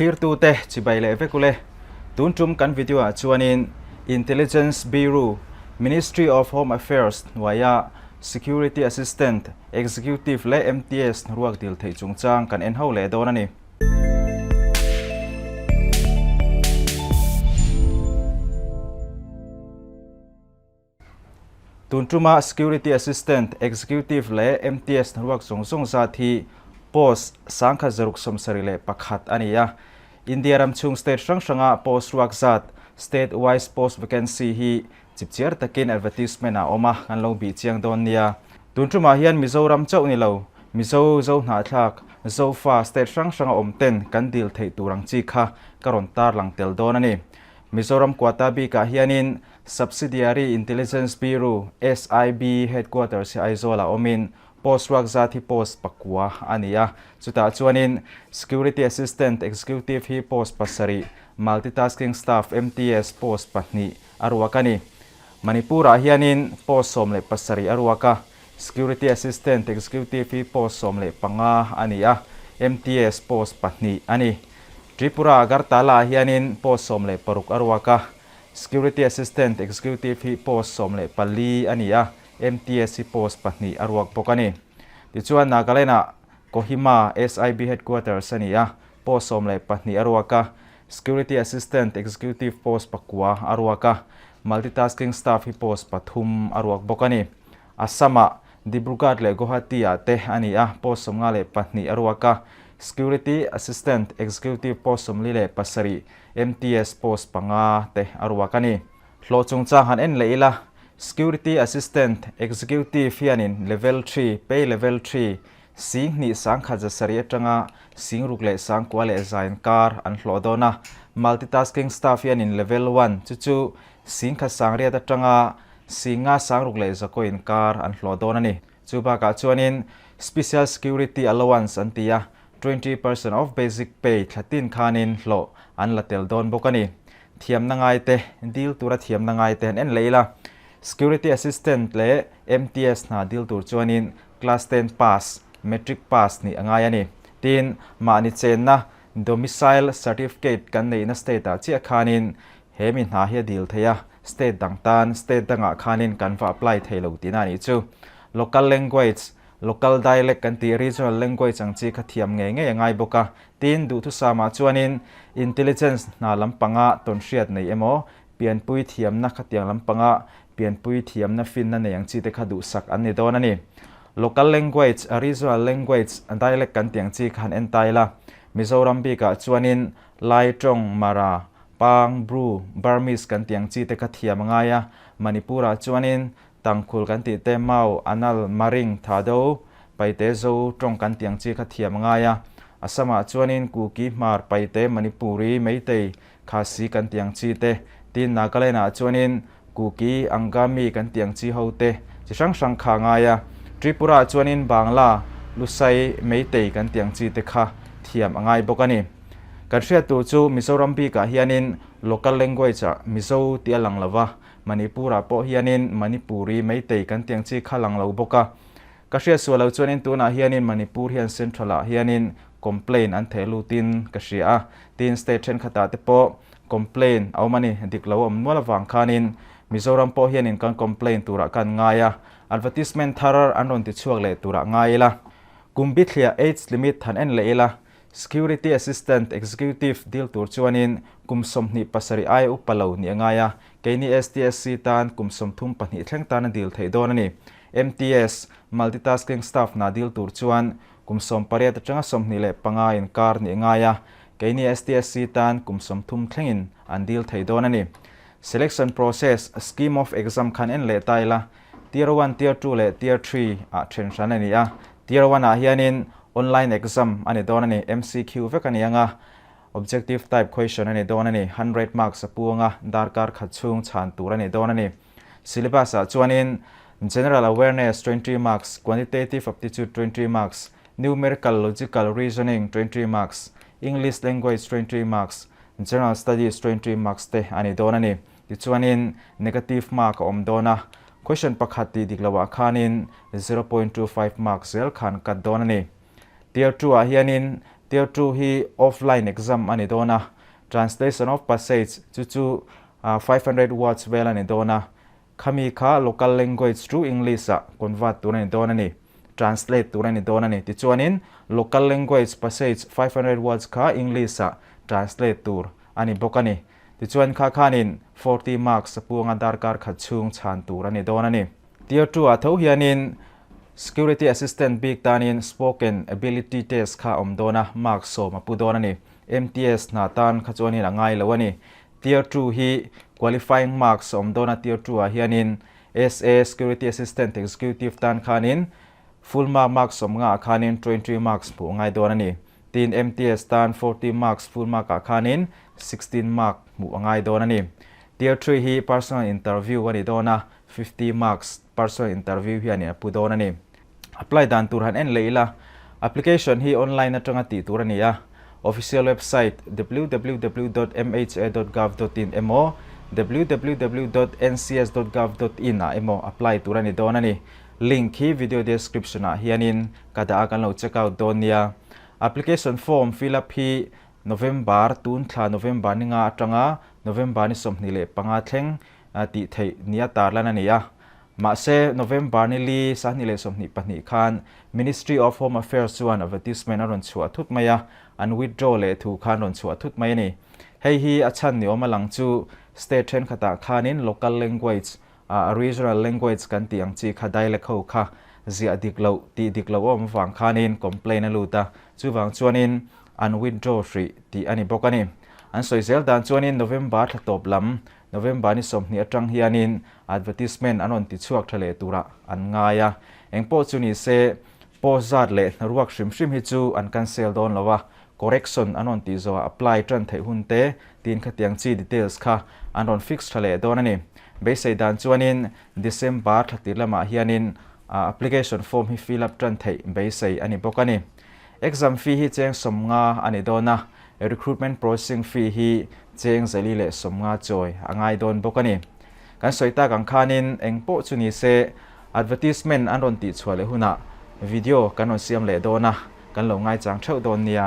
Thlirtute chibai leh vek ule. Tun tum kan video ah chuanin Intelligence Bureau, Ministry of Home Affairs hnuaia Security Assistant, Executive leh MTS hnaruak dil theih chungchang kan en ho leh dawn a ni. Tun tuma Security Assistant, Executive leh MTS hnaruak zawng zawng zat hi post 1671 a ni a. India ram chhung state hrang hranga post ruak zat, state wise post vacancy, hi chipchiar takin advertisement a awm a, kan lo bih chiang dawn nia. Tun tumah hian Mizoram chauh ni lo, Mizo, Zohnahthlak, Zofa state hrang hranga awm ten kan dil theih tur ang chi kha ka rawn tarlang tel dawn a ni. Mizoram quota bikah hianin Subsidiary Intelligence Bureau, SIB, headquarters hi Aizawlah awmin post ruak zat hi post pakua a ni a. Chutah chuanin Security Assistant Executive hi post pasarih, Multitasking Staff, MTS, post pahnih a ruak a ni. Manipur-ah hianin post 17 a ruak a, Security Assistant Executive hi post 15 a ni a, MTS post pahnih a ni. Tripura Agartala-ah hianin post 16 a ruak a, Security Assistant Executive hi post 14 a ni a, MTS hi post pahnih a ruak bawk a ni. Tichuan Nagaland-ah Kohima SIB Headquarters a ni a, post 12 a ruak a, Security Assistant Executive post pakua a ruak a, Multitasking Staff hi post pathum a ruak bawk a ni. Assam-ah Dibrugarh leh Guwahati-ah te a ni a, post 52 a ruak a, Security Assistant Executive post 47, MTS post panga te a ruak a ni. Hlawh chungchang han en leh ila, Security Assistant Executive hianin Level three, Pay Level three, sing hnih sangkhat zasarih atanga sing ruk leh sangkua leh zain kar an hlawh dawn a. Multitasking Staff hianin Level one, chu chu sing khat sangriat atanga sing nga sangruk leh zakawin kar an hlawh dawn a ni. Chu bakah chuanin Special Security Allowance an ti a, 20% of basic pay thla tin khanin hlawh an la tel dawn bawk a ni. Thiamna ngaite, dil tura thiamna ngaite an en leh ila. Security Assistant leh MTS hna dil tur chuanin Class ten pass, Matric pass nih a ngai a ni. Tin, mahni chenna Domicile Certificate kan neihna state ah chiah khanin he mi hna hi a dil thei a, state dang tan state dangah khanin kan va apply thei lo tihna a nih chu. Local language, Local dialect kan tih regional language ang chi kha thiam ngei ngei a ngai bawk a. Tin, duhthusamah chuanin intelligence hna lampanga tawnhriat nei emaw, pianpui thiamna khatiang lampanga pianpui thiamna finna nei ang chi te kha duhsak an ni dawn a ni. Local language, regional language, dialect kan tih ang chi kha han en ta ila. Mizoram bikah chuanin Lai, Tawng, Mara, Pang, Bru, Burmese kan tih ang chi te kha thiam a ngai a. Manipur-ah chuanin Tangkhul kan tih te, Mau, Anal, Maring, Thado, Paite, Zo, Tawng kan tih ang chi kha thiam a ngai a. Assam-ah chuanin Kuki, Hmar, Paite, Manipuri, Meitei, Khasi kan tih ang chi te, tin Nagaland-ah chuanin Kuki, Angami kan tih ang chi ho te chi hrang hrang kha a ngai a. Tripura-ah chuanin Bangla, Lusai, Meitei kan tih ang chi te kha thiam a ngai bawk a ni. Kan hriat tur chu Mizoram bikah hianin local language-ah Mizo tih a lang lo va, Manipur-ah pawh hianin Manipuri, Meitei kan tih ang chi kha lang lo bawk a. Ka hriat sual lo chuanin tunah hianin Manipur hian Central-ah hianin complain an theh lutin ka hria a. Tin, state thenkhatah te pawh complain a awm a ni, dik lo a awm nual avang khanin Mizoram pawh hianin kan complain turah kan ngai a, advertisement thar an rawn ti chhuak leh turah ngai ila. Kum bithliah age limit han en leh ila, Security Assistant Executive dil tur chuanin kum 27 aia upa lo nih a ngai a, keini STSC tan kum 32 thleng tan a dil theih dawn a ni. MTS, Multitasking Staff hna dil tur chuan kum 18 atanga 25 inkar nih a ngai a, keini STSC tan kum 30 thlengin an dil thei dawn a ni. Selection process, Scheme of Exam khan en leh ta ila, Tier one, Tier two leh Tier three ah then hran a ni a. Tier one ah hianin online exam a ni dawn a ni, MCQ vek a ni ang a, objective type question a ni dawn a ni, hundred marks a pu ang a, darkar khat chhung chhan tur a ni dawn a ni. Syllabus ah chuanin General Awareness 20 marks, Quantitative Aptitude 20 marks, Numerical Logical Reasoning 20 marks, English Language 20 marks, General Studies 20 marks te a ni dawn a ni. Tichuanin negative mark a awm dawn a, question pakhat tih dik loah khanin 0.25 mark zel khan cut dawn a ni. Tier two ah hianin Tier 2 hi offline exam a ni dawn a, translation of passage chu chu 500 words vel a ni dawn a, khami kha local language to English ah convert tur a ni dawn a ni, translate tur a ni dawn a ni. Tichuanin local language passage 500 words kha English ah translate tur a ni bawk a ni. Tichuan kha khanin 40 marks a puanga darkar khat chhung chhan tur a ni dawn a ni. Tier 2 ah tho hianin Security Assistant bik tanin Spoken Ability Test kha a awm dawn a, mark 10 a pu dawn a ni. MTS hna tan kha chuanin a ngai lo a ni. Tier 2 hi Qualifying Marks a awm dawn a, Tier 2 ah hianin SA Security Assistant Executive tan khanin Full Mark mark 50 ah khanin 20 marks hmuh a ngai dawn a ni. Tin MTS tan 40 marks full mark ah khanin 16 mark hmuh a ngai dawn a ni. Tier 3 hi Personal Interview a ni dawn a, 50 marks personal interview hianin a pu dawn a ni. Apply dan tur han en leh ila, application hi online atanga tih tur a ni a, official website www dot mha dot gov dot in emaw www dot ncs dot gov dot in ah emaw apply tur a ni dawn a ni. Link hi video description ah hianin ka dah a kan lo check out dawn nia. Application form fill up hi November tun thla November ni nga atanga November ni 25 thleng tih theih nia tarlan a ni a. Mahse, November ni li 2022 khan Ministry of Home Affairs chuan advertisement a rawn chhuah thut mai a, an withdraw leh thu khan rawn chhuah thut mai a ni. Hei hi a chhan ni awm a lang chu state thenkhatah khanin local language, regional language kan tih ang chi kha dialect ho kha ziah dik loh, tih dik loh a awm avang khanin complaint a lut a, chuvang chuanin an withdraw hrih tih a ni bawk a ni. An sawi zel dan chuanin November thla tawp lam November ni 20 atang hianin advertisement an rawn ti chhuak tha leh turah an ngai a, engpawh chu ni se post zat leh hnaruak hrim hrim hi chu an cancel dawn lo a, correction an rawn tih zawhah apply tan theih hun te tin khatiang chi details kha an rawn fix tha leh dawn a ni. Beisei dan chuanin December thla tir lamah hianin application form hi fill up tan theih beisei a ni bawk a ni. Exam fee hi cheng 50 a ni dawn a, recruitment processing fee hi cheng 450 chawi a ngai dawn bawk a ni. Kan sawi tak ang khanin eng pawh chu ni se advertisement an rawn tih chhuah leh hunah video kan rawn siam leh dawn a, kan lo ngaichang theuh dawn nia.